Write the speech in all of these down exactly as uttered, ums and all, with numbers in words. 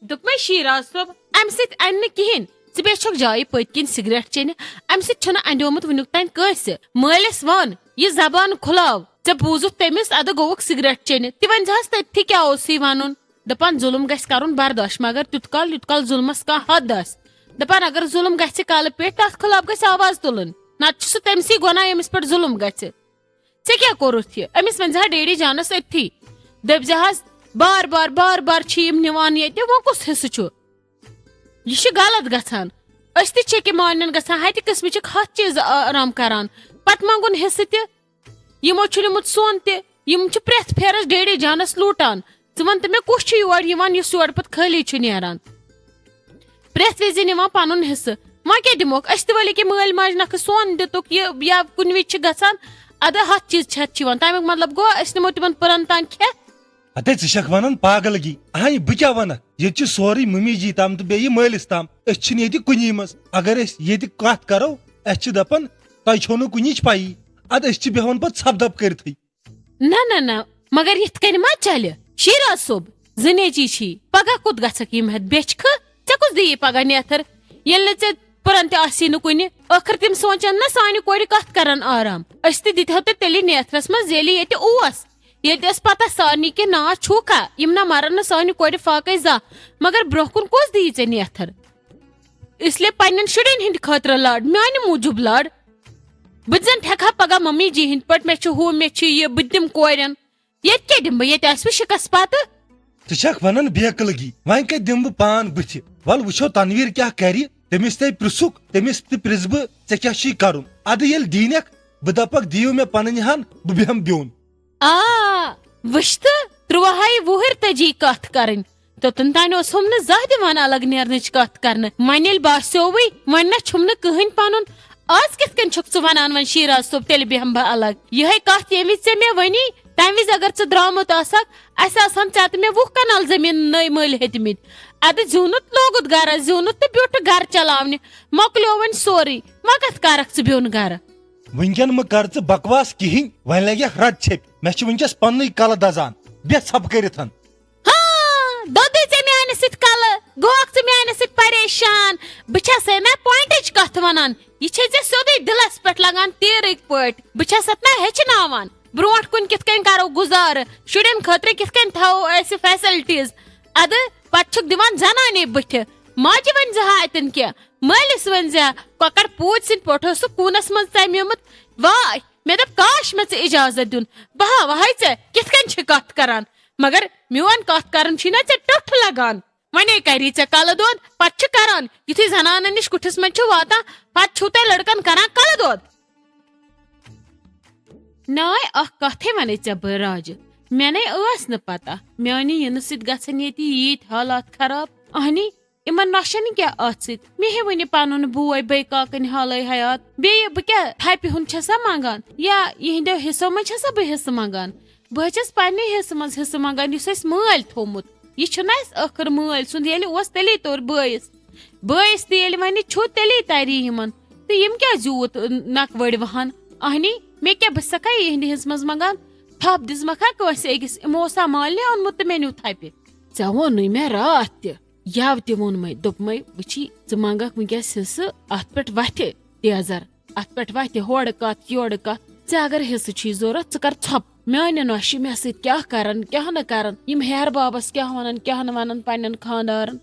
دوٚپمَے شیراز صٲب، امہِ سۭتۍ انہِ نہٕ کِہیٖنۍ۔ ژٕ بیٚیہِ چھکھ جایہِ پٔتۍ کِنۍ سگریٹ چیٚنہِ، امہِ سۭتۍ چھُنہٕ اندیومُت وُنیُک تام کٲنٛسہِ۔ مٲلِس وَن، یہِ زبان کھُلاو۔ ژےٚ بوٗزُتھ تٔمِس، ادٕ گوٚوُکھ سگریٹ چیٚنہِ۔ تہِ ؤنۍ زِہَس تٔتھی کیٛاہ اوسُے وَنُن۔ دَپان ظُلُم گژھِ کرُن برداش، مگر تیُتھ کال یُتھ کال ظُلمس کانٛہہ حد آسہِ۔ دَپان اگر ظُلُم گژھِ کلہٕ پیٚٹھۍ، تتھ خلاف گژھِ آواز تُلٕنۍ۔ نتہٕ چھُ سُہ تٔمسٕے گۄناہ، ییٚمِس پٮ۪ٹھ ظُلُم گژھِ۔ ژےٚ کیٛاہ کوٚرُتھ یہِ؟ أمِس ؤنۍ زِہا ڈیڈی جانس أتھی۔ دٔپۍ زِہَس، بار بار بار بار چھِ یِم نِوان ییٚتہِ، وۄنۍ کُس حصہٕ چھُ؟ یہِ چھُ غلط گژھان۔ أسۍ تہِ چھِ کہِ مالنٮ۪ن گژھان ہتہِ قٕسمٕچ ہتھ چیٖز آرام کران، پتہٕ منٛگُن حصہٕ تہِ۔ یِمو چھُ نیوٗمُت سۄن تہِ، یِم چھِ پرٛٮ۪تھ پھیرس ڈیڈی جانس لوٗٹان۔ ژٕ وَن تہٕ مےٚ، کُس چھُ یور یِوان یُس یورٕ پتہٕ خٲلی چھُ نیران؟ پرٛٮ۪تھ وِزِ نِوان پنُن حصہٕ۔ وۄنۍ کیٛاہ دِموکھ؟ أسۍ تہِ ؤلِو کہِ مٲلۍ ماجہِ نکھٕ سۄن دِتُکھ یہِ یا کُنہِ وِزِ چھِ گژھان، ادٕ ہتھ چیٖز چھِ ہٮ۪تھ چھِ یِوان۔ تَمیُک مطلب گوٚو أسۍ نِمو تِمن پٔرن تام کھٮ۪تھ۔ ہتے ژٕ چھکھ ونان پاگلگی؟ اہے، بہٕ کیٛاہ ونکھ؟ ییٚتہِ چھُ سورُے ممی جی تام تہٕ بیٚیہِ مٲلِس تام۔ أسۍ چھِنہٕ ییٚتہِ کُنی منٛز۔ اگر أسۍ ییٚتہِ کتھ کرو، اسہِ چھِ دپان، تۄہہِ چھو نہٕ کُنِچ پَیی۔ ادٕ أسۍ چھِ بیہوان پتہٕ ژھپ دپ کٔرتھٕے۔ نہ نہ نہ، مگر یِتھ کٔنۍ ما چلہِ؟ شیراز صٲب، زٕ نیٚچی چھی، پگاہ کوٚت گژھکھ یِم ہٮ۪تھ بیچھِ کھٕ؟ ژےٚ کُس دِیی پگاہ نیتھر، ییٚلہِ نہٕ ژےٚ پٔرن تہِ آسی نہٕ کُنہِ؟ ٲخٕر تِم سونچن نہ سانہِ کورِ کتھ کرن آرام۔ أسۍ تہِ دِتہو تۄہہِ تیٚلہِ نیتھرس منٛز ییٚلہِ ییٚتہِ اوس۔ ییٚلہِ تہِ ٲس پتہ سارنٕے کہِ نا چھُکھا، یِم نہ مرن نہٕ سانہِ کورِ فاقے زانٛہہ۔ مگر برونٛہہ کُن کۄس دِیی ژےٚ نیتھر؟ اس لیے پننٮ۪ن شُرٮ۪ن ہٕنٛدِ خٲطرٕ لڑ، میانہِ موٗجوٗب لڑ۔ بہٕ تہِ زن ٹھیکہٕ ہا پگاہ ممی جی ہٕنٛدۍ پٲٹھۍ، مےٚ چھُ ہُہ، مےٚ چھُ یہِ، بہٕ تہِ دِمہٕ کورٮ۪ن۔ ییٚتہِ کیٛاہ دِمہٕ بہٕ؟ ییٚتہِ آسہِ وٕ شِکس پتہٕ۔ ژٕ چھکھ ونان بیقلگی، وۄنۍ کتہِ دِمہٕ بہٕ پان بٕتھِ؟ ول وٕچھو تنویر کیٛاہ کرِ، تٔمِس تے پرژھُکھ، تٔمِس تہِ پرژھ بہٕ، ژےٚ کیٛاہ چھُے کرُن؟ ادٕ ییٚلہِ دیٖنکھ، بہٕ دپکھ دِیِو مےٚ پنٕنۍ ہن، بہٕ بیہمہٕ بیوٚن۔ آ، وٕچھ تہٕ، ترٛوہے وُہٕرۍ تجی کتھ کرٕنۍ۔ توٚتن تانۍ اوسُم نہٕ زانٛہہ دِوان الگ نیرنٕچ کتھ کرنہٕ۔ وۄنۍ ییٚلہِ باسیووٕے، وۄنۍ نہ چھُم نہٕ کٕہٕنۍ پنُن۔ آز کِتھ کٔنۍ چھُکھ ژٕ ونان وۄنۍ شیراز صٲب، تیٚلہِ بیہمہٕ بہٕ الگ؟ یِہے کتھ ییٚمہِ وِزِ ژےٚ مےٚ ؤنی، تمہِ وِزِ اگر ژٕ درامُت آسکھ، اسہِ آسہٕ ہن ژےٚ تہٕ مےٚ وُہ کنال زٔمیٖن نٔے مٔلۍ ہیٚتمٕتۍ۔ ادٕ زیوٗنُتھ لوگُت گرس، زیوٗنُتھ تہٕ بیوٗٹھ گرٕ چلاونہِ۔ مۄکلیو وۄنۍ سورُے، وۄنۍ کتھ کرکھ ژٕ بیوٚن گرٕ؟ وٕنکٮ۪ن مہٕ کر ژٕ بکواس کِہیٖنۍ، وۄنۍ لگٮ۪کھ رد ژھیٚپۍ۔ مےٚ چھِ وٕنکٮ۪س پننُے کلہٕ دزان، بیٚہہ ژھۄپہٕ کٔرِتھ۔ ہاں، دوٚدُے ژےٚ میانہِ سۭتۍ کلہٕ، گوکھ ژٕ میانہِ سۭتۍ پریشان۔ بہٕ چھسے نہ پوینٹٕچ کتھ ونان، یہِ چھے ژےٚ سیوٚدُے دِلس پٮ۪ٹھ لگان تیٖرٕکۍ پٲٹھۍ۔ بہٕ چھسَتھ نہ ہیٚچھناوان برونٛٹھ کُن کِتھ کٔنۍ کرو گُزارٕ، شُرٮ۪ن خٲطرٕ کِتھ کٔنۍ تھاوو أسۍ فیسلٹیز۔ ادٕ پتہٕ چھُکھ دِوان زنانے بٕتھِ۔ ماجہِ ؤنۍ زِ ہا اتٮ۪ن کینٛہہ، مٲلِس ؤنۍ زِ ہا، کۄکر پوٗتۍ سٕنٛدۍ پٲٹھۍ اوسُکھ کوٗنس منٛز ژمیومُت۔ واے، مےٚ دوٚپ، کاش مےٚ ژٕ اجازت دیُن۔ بہٕ ہاوہے ژےٚ کِتھ کٔنۍ چھِ کتھ کران۔ مگر میون کتھ کرُن چھُے نہ ژےٚ ٹوٚٹھ لگان۔ ونے کری ژےٚ کلہٕ دود، پتہٕ چھِ کران، یُتھُے زنانن نِش کُٹھِس منٛز چھِ واتان، پتہٕ چھِو تۄہہِ لڑکن کران کلہٕ دود۔ ناے، اکھ کتھے ونے ژےٚ بہٕ راجہِ۔ مےٚ نے ٲس نہٕ پتہ، میانہِ یِنہٕ سۭتۍ گژھن ییٚتہِ ییٖتۍ حالات خراب۔ اہنی، یِمن نۄشن کیٛاہ اتھ سۭتۍ؟ مےٚ ہے وُنہِ پنُن بوے بیٚیہِ کاکن حالے حیات۔ بیٚیہِ بہٕ کیٛاہ تھپہِ ہُنٛد چھسا منگان؟ یا یِہنٛدیو حصو منٛز چھسا بہٕ حصہٕ منگان؟ بہٕ حظ چھس پننہِ حصہٕ منٛز حصہٕ منگان، یُس اسہِ مٲلۍ تھوٚومُت۔ یہِ چھُنہ اسہِ ٲخٕر مٲلۍ سُنٛد، ییٚلہِ اوس تیٚلی توٚر بٲیِس۔ بٲیِس تہِ ییٚلہِ وۄنۍ چھُ، تیٚلی تری یِمن۔ تہٕ یِم کیٛازِ یوٗت نکوٲڑۍ وہان؟ اہنی، مےٚ کیٛاہ، بہٕ چھسا یِہنٛدِ حصہٕ منٛز منگان؟ تھپھ دِژمکھا کٲنٛسہِ أکِس؟ یِمو اوسا مالنہِ اوٚنمُت تہٕ مےٚ نیوٗ تھپہِ؟ ژےٚ ووٚنُے مےٚ راتھ تہِ۔ یَوٕ تہِ ووٚنمَے، دوٚپمَے، وٕچھی، ژٕ منٛگَکھ وٕنکیٚس حصہٕ، اَتھ پٮ۪ٹھ وَتھِ تیزر، اَتھ پٮ۪ٹھ وَتھِ ہورٕ کَتھ، یورٕ کَتھ۔ ژےٚ اگر حصہٕ چھی ضوٚرَتھ، ژٕ کَر ژھۄپہٕ۔ میٛانہِ نۄشہِ مےٚ سۭتۍ کیٛاہ کَرَن، کیٛاہ نہٕ کَرَن، یِم ہیہَر بابَس کیٛاہ وَنَن، کیٛاہ نہٕ وَنَن پنٛنٮ۪ن خانٛدارَن۔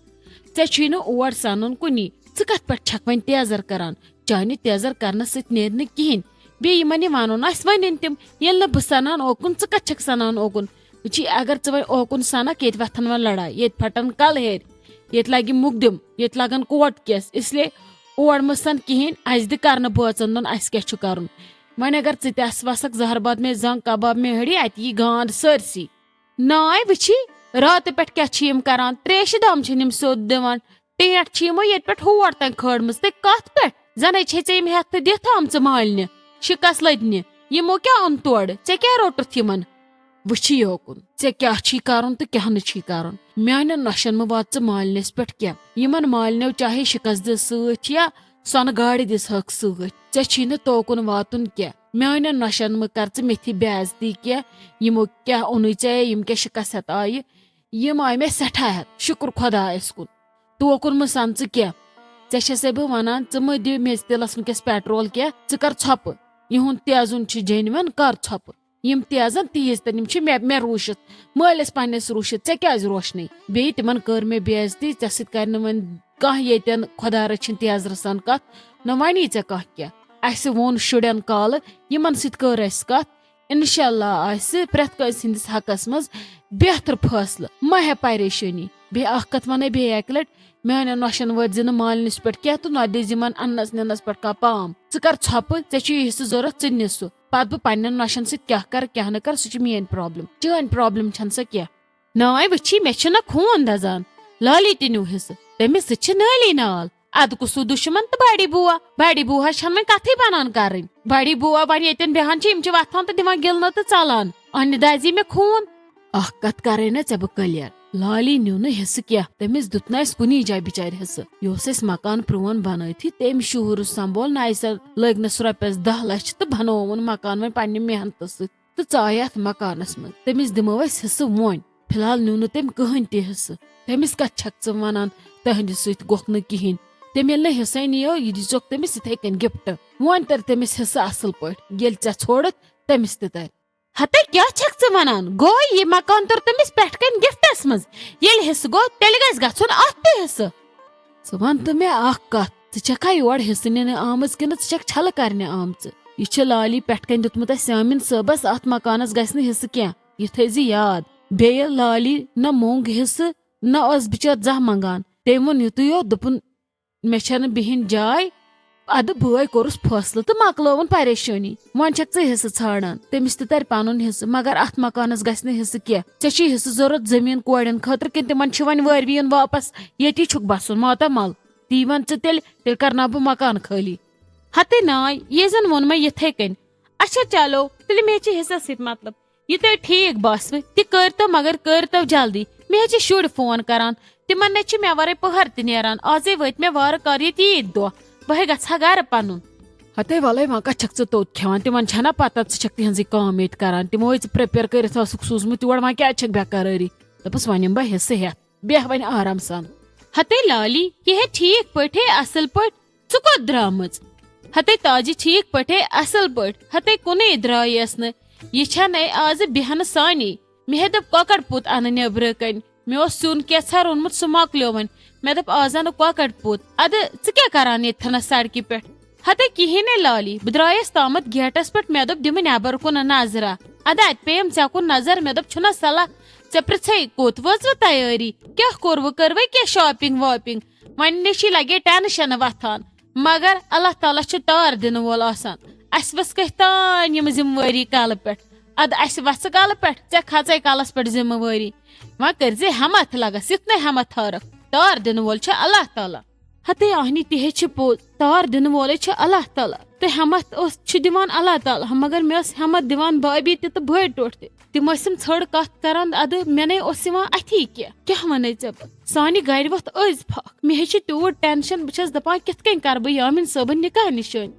ژےٚ چھُے نہٕ اور سَنُن کُنی۔ ژٕ کَتھ پٮ۪ٹھ چھَکھ وۄنۍ تیزر کَران؟ چانہِ تیزر کرنہٕ سۭتۍ نیرِ نہٕ کِہینۍ۔ بیٚیہِ یِمن یہِ وَنُن آسہِ، وۄنۍ أنۍ تِم، ییٚلہِ نہٕ بہٕ سَنان اوکُن، ژٕ کَتہِ چھَکھ سَنان اوکُن؟ وٕچھی، اگر ژٕ وۄنۍ اوکُن سَنَکھ، ییٚتہِ وۄتھن وۄنۍ لڑایہِ، ییٚتہِ پھٹن کلہٕ ہیرِ، ییٚتہِ لگہِ مُقدِم، ییٚتہِ لگن کوٹ کیس۔ اس لیے اور مہٕ سَن کِہینۍ، اَسہِ دِ کرنہٕ بٲژن دۄن، اَسہِ کیٛاہ چھُ کرُن؟ وۄنۍ اگر ژٕ تہِ اَسہِ وَسکھ زہر باد میں زنگ کباب میں ہڑی، اَتہِ یی گانٛد سٲرسٕے۔ ناے وٕچھی، راتہٕ پٮ۪ٹھ کیٛاہ چھِ یِم کران؟ تریشہِ دام چھِنہٕ یِم سیوٚد دِوان۔ ٹینٛٹھ چھِ یِمو ییٚتہِ پٮ۪ٹھ ہور تام کھٲڑمٕژ۔ تہٕ کَتھ پٮ۪ٹھ؟ زَنَے چھے ژےٚ یِم ہٮ۪تھ تہٕ دِتھ آمژٕ مالنہِ۔ شِکَس لٔدنہِ۔ یِمو کیٛاہ اوٚن تورٕ؟ ژےٚ کیٛاہ روٚٹُتھ یِمَن؟ وٕچھی یوکُن، ژےٚ کیٛاہ چھی کَرُن تہٕ کیٛاہ نہٕ چھی کَرُن۔ میٛانٮ۪ن نۄشَن مہٕ وات ژٕ مالنِس پٮ۪ٹھ کینٛہہ۔ یِمَن مالنیو چاہے شِکَس دِ سۭتۍ یا سۄنہٕ گاڑِ دِس ہٲکھ سۭتۍ، ژےٚ چھی نہٕ توکُن واتُن کینٛہہ۔ میٛانٮ۪ن نۄشَن مہٕ کَر ژٕ میٚتھی بے عزتی کینٛہہ۔ یِمو کیٛاہ اوٚنُے ژےٚ؟ یِم کیٛاہ شِکَس ہٮ۪تھ آیہِ؟ یِم آیہِ مےٚ سٮ۪ٹھاہ ہٮ۪تھ، شُکُر خۄدایَس کُن۔ توکُن مہٕ سَن ژٕ کینٛہہ۔ ژےٚ چھَسے بہٕ وَنان، ژٕ مہٕ دِ میٚژِ تِلَس وٕنکٮ۪س پیٹرول کینٛہہ، ژٕ کر ژھۄپہٕ۔ یِہُنٛد تیزُن چھُ جینوَن، کر ژھۄپہٕ۔ یِم تیزَن تیٖژ تَن، یِم چھِ مےٚ، مےٚ روٗشِتھ، مٲلِس پنٛنِس روٗشِتھ، ژےٚ کیٛازِ روشنٕے؟ بیٚیہِ تِمَن کٔر مےٚ بے عزتی، ژےٚ سۭتۍ کَرِ نہٕ وۄنۍ کانٛہہ ییٚتٮ۪ن، خۄدا رٔچھِن، تیزرٕ سان کَتھ، نہ وَنی ژےٚ کانٛہہ کینٛہہ۔ اَسہِ ووٚن شُرٮ۪ن کالہٕ، یِمَن سۭتۍ کٔر اَسہِ کَتھ۔ اِنشاء اللہ آسہِ پرٛٮ۪تھ کٲنٛسہِ ہٕنٛدِس حقَس منٛز بہتر فٲصلہٕ۔ مہ ہےٚ پریشٲنی۔ بیٚیہِ اکھ کتھ ونے بیٚیہِ اکہِ لٹہِ، میانٮ۪ن نۄشن وٲتۍ زِ نہٕ مالنِس پٮ۪ٹھ کینٛہہ تہٕ نہ دِزِ یِمن اننس نِنس پٮ۪ٹھ کانٛہہ پام۔ ژٕ کر ژھۄپہٕ، ژےٚ چھُے یہِ حصہٕ ضروٗرت، ژٕ نہِ سُہ۔ پتہٕ بہٕ پننٮ۪ن نۄشن سۭتۍ کیٛاہ کرٕ کیٛاہ نہٕ کرٕ، سُہ چھِ میٲنۍ پرابلم۔ چٲنۍ پرابلم چھنہٕ سۄ کینٛہہ۔ ناے وٕچھی، مےٚ چھُنہ خوٗن دزان۔ لالی تہِ نیوٗ حصہٕ، تٔمِس سۭتۍ چھِ نٲلی نال۔ ادٕ کُس ہیوٗ دُشمن تہٕ بڑی بوا؟ بڑی بوا چھنہٕ وۄنۍ کتھٕے بنان کرٕنۍ۔ بڑی بوا وۄنۍ ییٚتٮ۪ن بیہان چھِ، یِم چھِ وۄتھان تہٕ دِوان گِلنہٕ تہٕ ژلان۔ انہِ دزی مےٚ خوٗن۔ اکھ کتھ کرے نہ ژےٚ بہٕ کلیر۔ لالی نیوٗ نہٕ حصہٕ کینٛہہ، تٔمِس دیُت نہٕ اسہِ کُنی جایہِ بچارِ حصہٕ۔ یہِ اوس اسہِ مکان پرون بنٲوتھٕے، تٔمۍ شُہُرُس سنبول نہ اسہِ لٔگۍ نس رۄپیس دہ لچھ تہٕ بنووُن مکان وۄنۍ پننہِ محنتہٕ سۭتۍ۔ تہٕ ژایہِ اتھ مکانس منٛز۔ تٔمِس دِمو أسۍ حصہٕ وۄنۍ۔ فی الحال نیوٗ نہٕ تٔمۍ کٕہٕنۍ تہِ حصہٕ۔ تٔمِس کتھ چھکھ ژٕ ونان؟ تہنٛدِ سۭتۍ گوٚکھ نہٕ کِہینۍ۔ تٔمۍ ییٚلہِ نہٕ حصے نِیو، یہِ دِژوکھ تٔمِس یِتھے کٔنۍ گفٹ۔ وۄنۍ تر تٔمِس حصہٕ اصل پٲٹھۍ۔ ییٚلہِ ژےٚ ژھوڑُتھ، تٔمِس تہِ ترِ۔ ہتے کیٛاہ چھکھ ژٕ ونان؟ گوٚو یہِ مکان توٚر تٔمِس پٮ۪ٹھ کنۍ گفٹس منٛز؟ ییٚلہِ حصہٕ گوٚو، تیٚلہِ گژھِ گژھُن اتھ تہِ حصہٕ۔ ژٕ ون تہٕ مےٚ اکھ کتھ، ژٕ چھکھا یور حصہٕ نِنہِ آمٕژ کِنہٕ ژٕ چھکھ چھلہٕ کرنہِ آمژٕ؟ یہِ چھِ لالی پٮ۪ٹھ کنۍ دیُتمُت اسہِ یامین صٲبس، اتھ مکانس گژھِ نہٕ حصہٕ کینٛہہ، یہِ تھٲیزِ یاد۔ بیٚیہِ لالی نہ موٚنگ حصہٕ، نہ ٲس بچٲر زانٛہہ منگان۔ تٔمۍ ووٚن یُتُے یوت، دوٚپُن، مےٚ چھنہٕ بِہِنۍ جاے۔ ادٕ بٲے کوٚرُس فٲصلہٕ تہٕ مۄکلٲوٕن پریشٲنی۔ وۄنۍ چھکھ ژٕ حصہٕ ژھانڈان، تٔمِس تہِ ترِ پنُن حصہٕ، مگر اتھ مکانس گژھِ نہٕ حصہٕ کینٛہہ۔ ژےٚ چھُے حصہٕ ضروٗرت زٔمیٖن کورٮ۪ن خٲطرٕ کِنہٕ تِمن چھِ وۄنۍ وٲروِیُن واپس، ییٚتی چھُکھ بسُن ماتامال؟ تی ون ژٕ تیٚلہِ، تیٚلہِ کرناو بہٕ مکان خٲلی۔ ہتے ناے، یہِ زن ووٚن مےٚ یِتھے کٔنۍ۔ اچھا چلو، تیٚلہِ مےٚ چھِ حصس سۭتۍ مطلب۔ یہِ تۄہہِ ٹھیٖک باسوٕ، تہِ کٔرۍتو، مگر کٔرۍتو جلدی۔ مےٚ حظ چھِ شُرۍ فون کران، تِمن نہ چھِ مےٚ ورٲے پٔہر تہِ نیران۔ آزے وٲتۍ مےٚ وارٕ کار ییٚتہِ عیٖد دۄہ، بہٕ ہے گژھٕ ہا گرٕ پنُن۔ ہتے ولے، وۄنۍ کتھ چھکھ ژٕ توٚت کھٮ۪وان؟ تِمن چھنا پتہ ژٕ چھکھ تِہنٛزٕے کٲم ییٚتہِ کران؟ تِمو ہے ژٕ پریپیئر کٔرِتھ ٲسٕکھ سوٗزمُت یور، وۄنۍ کیٛازِ چھکھ بے قرٲری؟ دوٚپُس، وۄنۍ یِمہٕ بہٕ حصہٕ ہٮ۪تھ، بیٚہہ وۄنۍ آرام سان۔ ہتے لالی، یہِ ہے ٹھیٖک پٲٹھۍ ہے اصل پٲٹھۍ، ژٕ کوٚت درٛامٕژ؟ ہتے تاجہِ، ٹھیٖک پٲٹھۍ ہے اصل پٲٹھۍ، ہتے کُنے درٛایس نہٕ۔ یہِ چھَنہٕ آزٕ بیٚہنہٕ سانی۔ مےٚ ہے دوٚپ کۄکر پوٗت اَنہٕ نیٚبرٕ کنۍ۔ مےٚ اوس سیُن کینٛژھا روٚنمُت، سُہ مۄکلیو وۄنۍ۔ مےٚ دوٚپ آز اَنہٕ کۄکر پوٗت۔ ادٕ ژٕ کیٛاہ کران ییٚتھنس سڑکہِ پٮ۪ٹھ؟ ہتے کِہیٖنۍ نے لالی، بہٕ درٛایس تامتھ گیٹس پٮ۪ٹھ، مےٚ دوٚپ دِمہٕ نٮ۪بر کُن نظرا۔ ادٕ اتہِ پیٚیم ژےٚ کُن نظر، مےٚ دوٚپ چھُنہ صلاح، ژےٚ پرژھے کوٚت وٲژوٕ تیٲری، کیٛاہ کوٚروٕ، کٔروٕ کینٛہہ شاپنگ واپنگ؟ وۄنۍ نِشی لگے ٹینشن وۄتھان۔ مگر اللہ تعالیٰ چھُ تار دِنہٕ وول آسان۔ اسہِ ؤژھ کتھِ تام یِم ذمہٕ وٲری کلہٕ پٮ۪ٹھ۔ ادٕ اسہِ وژھٕ کلہٕ پٮ۪ٹھ، ژےٚ کھژے کلس پٮ۪ٹھ ذمہٕ وٲری۔ وۄنۍ کٔرۍ زِ ہمت لگس، یُتھ نے ہمت ہارکھ۔ تار دِنہٕ وول چھُ اللہ تعالیٰ۔ ہتے آہنی، تہِ ہے چھِ پوٚز، تار دِنہٕ وولے چھُ اللہ تعالیٰ۔ تہٕ ہمت اوس، چھُ دِوان اللہ تعالیٰ، مگر مےٚ ٲس ہمت دِوان بھابھی تہِ تہٕ بھٲے ٹوٹھ تہِ۔ تِم ٲسِم ژھٔڑ کتھ کران، ادٕ مےٚ نے اوس یِوان اتھی کینٛہہ۔ کیٛاہ ونے ژےٚ بہٕ؟ سانہِ گرِ وۄتھ أزۍ پھکھ۔ مےٚ ہے چھِ تیوٗت ٹینشن، بہٕ چھس دپان کِتھ کٔنۍ کرٕ بہٕ یامین صٲبن نکاح نشٲنۍ؟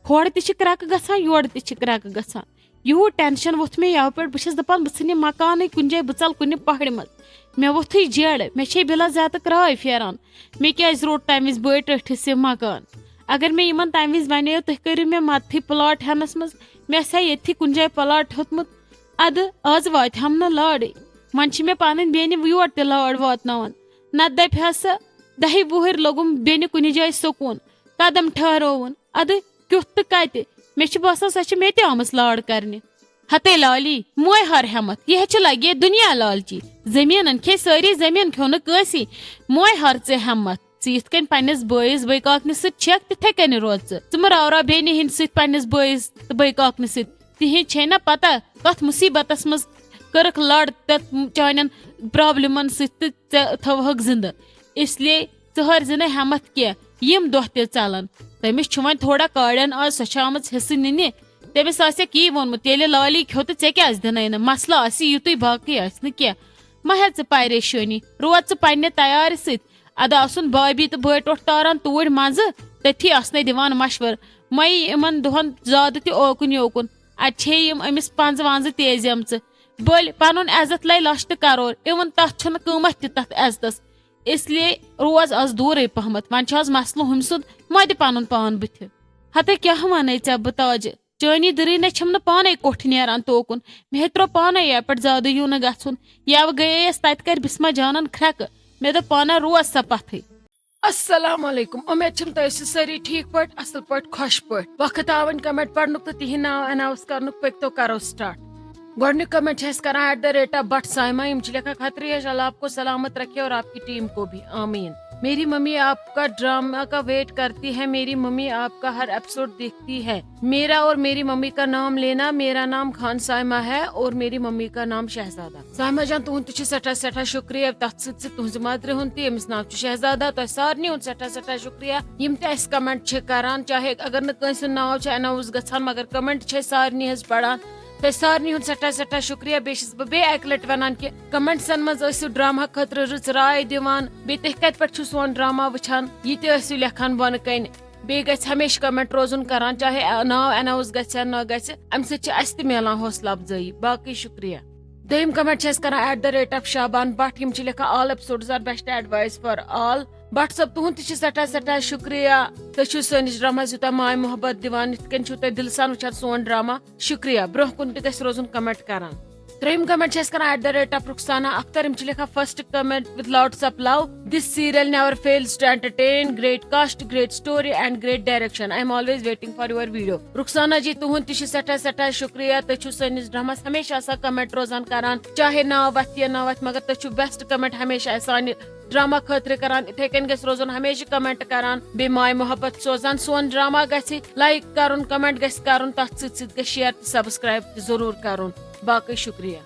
ہورٕ تہِ چھِ کرٛکہٕ گژھان، یورٕ تہِ چھِ کرٛکہٕ گژھان۔ یوٗت ٹینشن ووٚتھ مےٚ یَوٕ پٮ۪ٹھ، بہٕ چھس دپان بہٕ ژھٕنہِ مکانٕے کُنہِ جایہِ، بہٕ ژلہٕ کُنہِ پہاڑِ منٛز۔ مےٚ ووٚتھٕے جیڑٕ، مےٚ چھے بلا زیادٕ کرٛاے پھیران۔ مےٚ کیٛازِ روٚٹ تمہِ وِزِ بٲے ٹٲٹھِس یہِ مکان؟ اگر مےٚ یِمن تمہِ وِزِ ونیو، تُہۍ کٔرِو مےٚ مدتھٕے پلاٹ ہٮ۪نس منٛز، مےٚ آسہِ ہا ییٚتھی کُنہِ جایہِ پلاٹ ہیوٚتمُت۔ ادٕ آز واتہِ ہم نہٕ لارٕے۔ وۄنۍ چھِ مےٚ پنٕنۍ بیٚنہِ یور تہِ لار واتناوان۔ نتہٕ دپہِ ہا سۄ، دہہِ وُہٕرۍ لوٚگُم بیٚنہِ کُنہِ جایہِ سکوٗن، قدم ٹھہرووُن۔ ادٕ کیُتھ تہٕ کتہِ؟ مےٚ چھُ باسان، سۄ چھِ مےٚ تہِ آمٕژ لاڑ کرنہِ۔ ہتے لالی، موے ہار ہٮ۪متھ، یہِ ہے چھِ لگے دُنیا لالچی۔ زٔمیٖنن کھے سٲری، زٔمیٖن کھیوٚو نہٕ کٲنٛسی۔ موے ہار ژےٚ ہٮ۪متھ، ژٕ یِتھ کٔنۍ پننِس بٲیِس بٲے کاکنہِ سۭتۍ چھکھ، تِتھے کٔنۍ روز ژٕ۔ ژٕ مہٕ راو راو بیٚنہِ ہِنٛدِ سۭتۍ پننِس بٲیِس تہٕ بٲے کاکنہِ سۭتۍ۔ تِہنٛز چھے نہ پتہ، کتھ مُصیبتس منٛز کٔرٕکھ لڑ تہٕ چانٮ۪ن پرابلمن سۭتۍ تہٕ ژےٚ تھٲوہکھ زندٕ۔ اس لیے ژٕ ہٲرۍ زِ نہٕ ہٮ۪متھ کینٛہہ، یِم دۄہ تہِ ژلن۔ تٔمِس چھُ وۄنۍ تھوڑا کاڑٮ۪ن آز، سۄ چھِ آمٕژ حصہٕ نِنہِ۔ تٔمِس آسٮ۪کھ یی ووٚنمُت، ییٚلہِ لالی کھیوٚو تہٕ ژےٚ کیٛازِ دِنَے نہٕ؟ مسلہٕ آسہِ یِتُے، باقٕے آسہِ نہٕ کینٛہہ۔ مہ ہےٚ ژٕ پریشٲنی، روز ژٕ پننہِ تیارِ سۭتۍ۔ اَدٕ آسُن بابی تہٕ بٲے ٹوٹھ تاران توٗرۍ منٛزٕ، تٔتھی آسنَے دِوان مشورٕ۔ مَے یِمن دۄہن زیادٕ تہِ اوکُن یوکُن۔ اَتہِ چھے یِم أمِس پنٛزٕ ونٛزٕ تیزیمژٕ۔ بٔلۍ پنُن عزت لے لچھ تہٕ کرور، اِوٕن تتھ چھُنہٕ قۭمتھ تہِ تتھ عزتس۔ اس لیے روز از دوٗرے پہمتھ۔ وۄنۍ چھُ از مسلہٕ ہُمۍ سُنٛد، مہ دِ پنُن پان بٕتھِ۔ ہتے کیٛاہ ونے ژےٚ بہٕ تاجہِ؟ چٲنی دٕرٕے نے چھَم نہٕ پانے کوٚٹھۍ نیران توکُن۔ مےٚ ہے ترٛوو پانے یہِ پٮ۪ٹھ زیادٕ یُن نہٕ گژھُن۔ یَوٕ گٔیے أسۍ تَتہِ کَرِ بسمہ جانن کھرٛٮ۪کہٕ۔ مےٚ دوٚپ پانہ روز سا پتھٕے۔ السلام علیکم، امید چھم تُہۍ ٲسِو سٲری ٹھیک پٲٹھۍ، اصل پٲٹھۍ، خۄش پٲٹھۍ۔ وقت آو وۄنۍ comment پرنُک تہٕ تِہنٛدۍ ناو announce کرنُک، پٔکۍ تو کرو start۔ گۄڈنیُک comment چھِ اَسہِ کران at the rate of Bhat Saima, یِم چھِ لیکھان، خطرے ہے اللہ آپ کو سلامت رکھے اور آپ کی ٹیم کو بھی، آمین۔ میری ممی آپ کا ڈرامہ کا ویٹ کرتی ہے، میری ممی آپ کا ہر ایپیسوڈ دیکھتی ہے۔ میرا اور میری ممی کا نام لینا، میرا نام خان سائمہ ہے اور میری ممی کا نام شہزادہ۔ سائمہ جان، تُہُنٛد تہِ چھُ سٮ۪ٹھاہ سٮ۪ٹھاہ شُکریہ، تَتھ سۭتۍ سۭتۍ تُہٕنٛزِ مَدرِ ہُنٛد تہِ، ییٚمِس ناو چھُ شہزادہ۔ تۄہہِ سارنٕے ہُنٛد سٮ۪ٹھاہ سٮ۪ٹھاہ شُکریہ، یِم تہِ اَسہِ comment چھِ کَران، چاہے اگر نہٕ کٲنٛسہِ ہُنٛد ناو چھُ announce گژھان، مگر comment چھِ أسۍ سارنٕے ہٕنٛز پَران۔ تۄہہِ سارنٕے ہُنٛد سٮ۪ٹھاہ سٮ۪ٹھاہ شُکریہ۔ بیٚیہِ چھَس بہٕ بیٚیہِ اَکہِ لَٹہِ وَنان کہِ commentسَن منٛز ٲسِو ڈرامہ خٲطرٕ رٕژ راے دِوان، بیٚیہِ تُہۍ کَتہِ پٮ۪ٹھ چھِو سون ڈرامہ وٕچھان، یہِ تہِ ٲسِو لیکھان بۄنہٕ کَنہِ۔ بیٚیہِ گژھِ ہمیشہِ comment روزُن کران، چاہے ناو announce گژھِ یا نہ گژھِ، اَمہِ سۭتۍ چھِ اَسہِ تہِ میلان حوصلہٕ افزٲیی۔ باقٕے شُکریہ۔ دوٚیِم comment چھِ اَسہِ کران at the rate of شابان بٹ، یِم چھِ لیکھان، all episodes are best advice for all۔ Bhat صٲب، تُہُنٛد تہِ چھِ سٮ۪ٹھاہ سٮ۪ٹھاہ شُکریہ۔ تُہۍ چھِو سٲنِس ڈراماہَس یوٗتاہ ماے محبت دِوان، یِتھ کٔنۍ چھِو تُہۍ دِلہٕ سان وٕچھان سون ڈرامہ۔ شُکریہ، برٛونٛہہ کُن تہِ گژھِ روزُن comment کران۔ ترٛیٚیِم comment چھِ اَسہِ کران at the rate of Rukhsana Akhtar. یِم چھِ لیکھان، first comment with lots of love, this serial never fails to entertain, great cast, great story and great direction, I am always waiting for your video۔ Rukhsana جی، تُہُنٛد تہِ چھُ سٮ۪ٹھاہ سٮ۪ٹھاہ شُکریہ، تُہۍ چھِو سٲنِس ڈراماہَس ہمیشہِ آسان comment روزان کران، چاہے ناو وَتھِ یا نہ وَتھِ، مگر تُہۍ چھِو best comment ہمیشہِ اَسہِ سانہِ ڈرامہ خٲطرٕ کران۔ یِتھَے کٔنۍ گژھِ روزُن ہمیشہِ comment کران، بیٚیہِ ماے محبت سوزان۔ سون ڈرامہ گژھِ like کرُن، comment گژھِ کرُن، تَتھ سۭتۍ سۭتۍ گژھِ share تہٕ subscribe تہِ ضروٗر کرُن۔ باقٕے شُکریہ۔